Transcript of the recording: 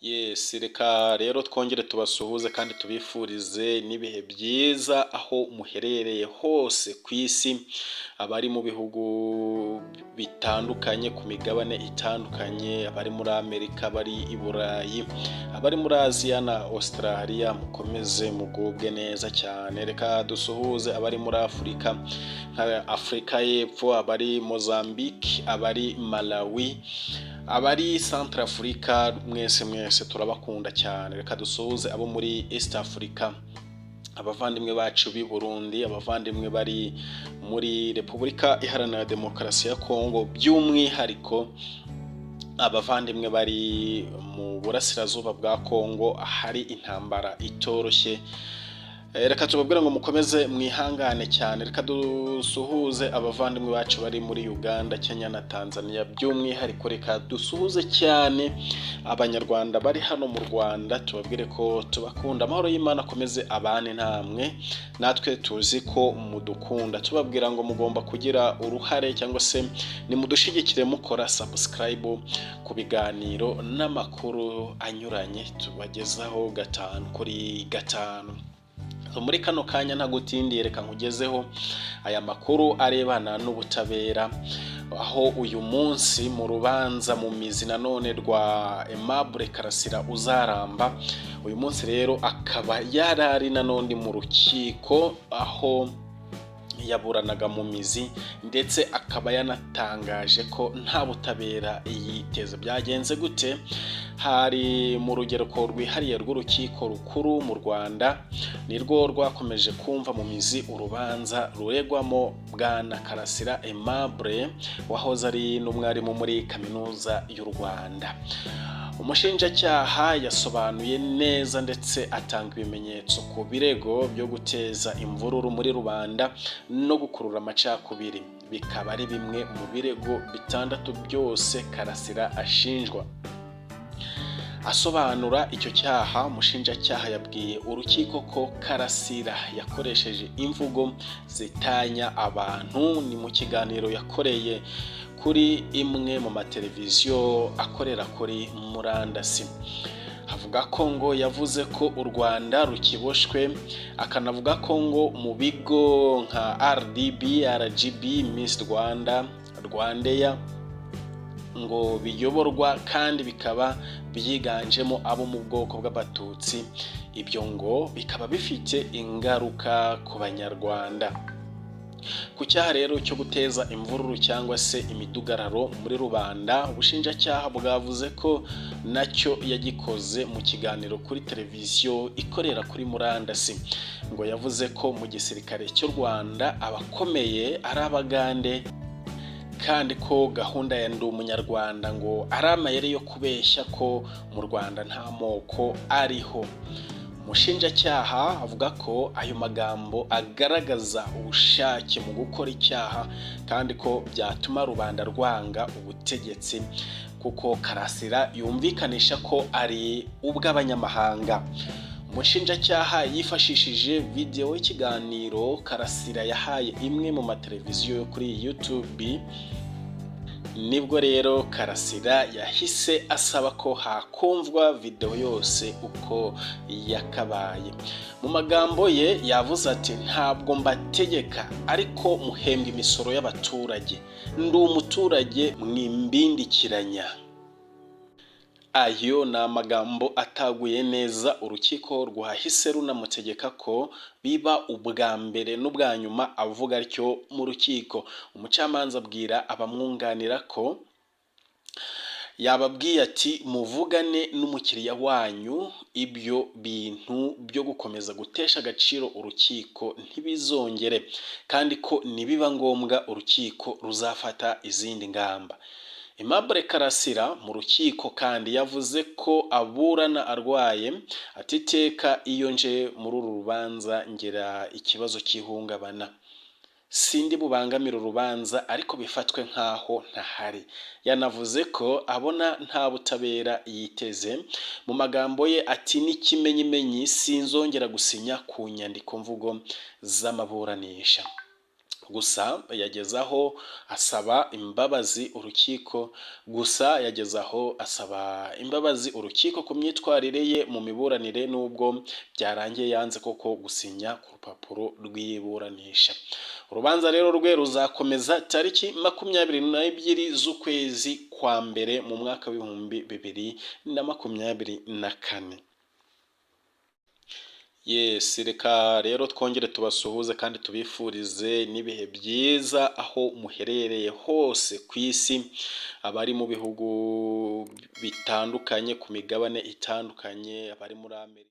Yes, reka rero twongere tubasuhuze kandi tubifurize n'ibihe byiza aho muherereye hose ku isi, abari mu bihugu bitandukanye, ku migabane itandukanye, abari muri Amerika, abari i Burayi, abari muri Aziya na Australia, mukomeze mugubwe neza cyane. Reka dusuhuze abari muri Afurika, nka Afurika y'Epfo, abari Mozambique, abari Malawi, abari Centre Africa, mwese mwese turabakunda cyane. Reka dusuhuze abo muri East Africa, abavandimwe bacu b'i Burundi, abavandimwe bari muri Repubulika Iharanira Demokarasi ya Kongo, by'umwihariko abavandimwe bari mu burasirazuba bwa Kongo ahari intambara itoroshye. Reka tubabwire ngo mukomeze mwihangane cyane. Reka dusuhuze abavandimwe bacu bari muri Uganda, Kenya na Tanzania. By'umwihariko reka dusuhuze cyane Abanyarwanda bari hano mu Rwanda, tubabwire ko tubakunda. Amahoro y'Imana akomeze abane namwe, natwe tuzi ko mudukunda. Tubabwira ngo mugomba kugira uruhare cyangwa se nimudushigikire mukora subscribe ku biganiro n'amakuru anyuranye tubagezaho gatanu kuri gatanu. Muri kano kanya ntagutindiye, reka nkugezeho aya makuru arebana n'ubutabera, aho uyu munsi mu rubanza mu mizi nanone rwa Aimable Karasira Uzaramba, uyu munsi rero akaba yari ari nanone mu rukiko aho yaburanaga mu mizi, ndetse akaba yanatangaje ko nta butabera yiteze. Byagenze gute? Hari mu Rugereko Rwihariye rw'Urukiko Rukuru mu Rwanda, nirwo rwakomeje kumva mu mizi urubanza ruregwamo Bwana Karasira Aimable wahoze ari n'umwarimu muri Kaminuza y'u Rwanda. Umushinjacyaha yasobanuye neza ndetse atanga ibimenyetso ku birego byo guteza imvururu muri rubanda no gukurura amacakubiri, bikaba ari bimwe mu birego bitandatu byose Karasira ashinjwa. Asobanura icyo cyaha, umushinjacyaha yabwiye urukiko ko Karasira yakoresheje imvugo zitanya abantu. Ni mu kiganiro yakoreye kuri imwe mu mateleviziyo akorera kuri murandasi. Avuga ko ngo yavuze ko u Rwanda rukiboshwe, akanavuga ko ngo mu bigo nka RDB, RGB, Miss Rwanda, RwandAir ngo biyoborwa kandi bikaba byiganjemo abo mu bwoko bw'Abatutsi, ibyo ngo bikaba bifite ingaruka ku Banyarwanda. Ku cyaha rero cyo guteza imvururu cyangwa se imidugararo muri rubanda, ubushinjacyaha bwavuze ko nacyo yagikoze mu kiganiro kuri televiziyo ikorera kuri murandasi. Ngo yavuze ko mu gisirikare cy'u Rwanda abakomeye ari Abagande, kandi ko gahunda ya Ndi Umunyarwanda ngo ari amayeri yo kubeshya ko mu Rwanda nta moko ariho. Umushinjacyaha avuga ko ayo magambo agaragaza ubushake mu gukora icyaha, kandi ko byatuma rubanda rwanga ubutegetsi, kuko Karasira yumvikanisha ko ari ubw'abanyamahanga. Umushinjacyaha yifashishije videwo y'ikiganiro Karasira yahaye imwe mu mateleviziyo yo kuri YouTube. Nibwo rero Karasira yahise asaba ko hakumvwa videwo yose uko yakabaye. Mu magambo ye yavuze ati: "Ntabwo mbategeka, ariko muhembwa imisoro y'abaturage. Ndi umuturage, mwimbindikiranya." Ayo ni amagambo ataguye neza urukiko, rwahise runamutegeka ko biba ubwa mbere n'ubwa nyuma avuga atyo mu rukiko. Umucamanza abwira abamwunganira ko yababwiye ati: "Muvugane n'umukiriya wanyu, ibyo bintu byo gukomeza gutesha agaciro urukiko ntibizongere, kandi ko nibiba ngombwa urukiko ruzafata izindi ngamba." Aimable Karasira mu rukiko kandi yavuze ko aburana arwaye, ati: "Iteka iyo nje muri uru rubanza ngira ikibazo cy'ihungabana. Sindi bubangamire urubanza, ariko bifatwe nk'aho ntahari." Yanavuze ko abona nta butabera yiteze. Mu magambo ye ati: "N'ikimenyimenyi sinzongera gusinya ku nyandiko mvugo z'amaburanisha." Gusa yageze aho asaba imbabazi urukiko, gusa yageze aho asaba imbabazi urukiko ku myitwarire ye mu miburanire, nubwo byarangiye yanze koko gusinya ku rupapuro rw'iburanisha. Urubanza rero rwe ruzakomeza tariki 22 z'ukwezi kwa mbere mu mwaka w'2024. Yes, reka rero twongere tubasuhuze kandi tubifurize n'ibihe byiza aho muherereye hose ku isi, abari mu bihugu bitandukanye, ku migabane itandukanye, abari muri Amerika.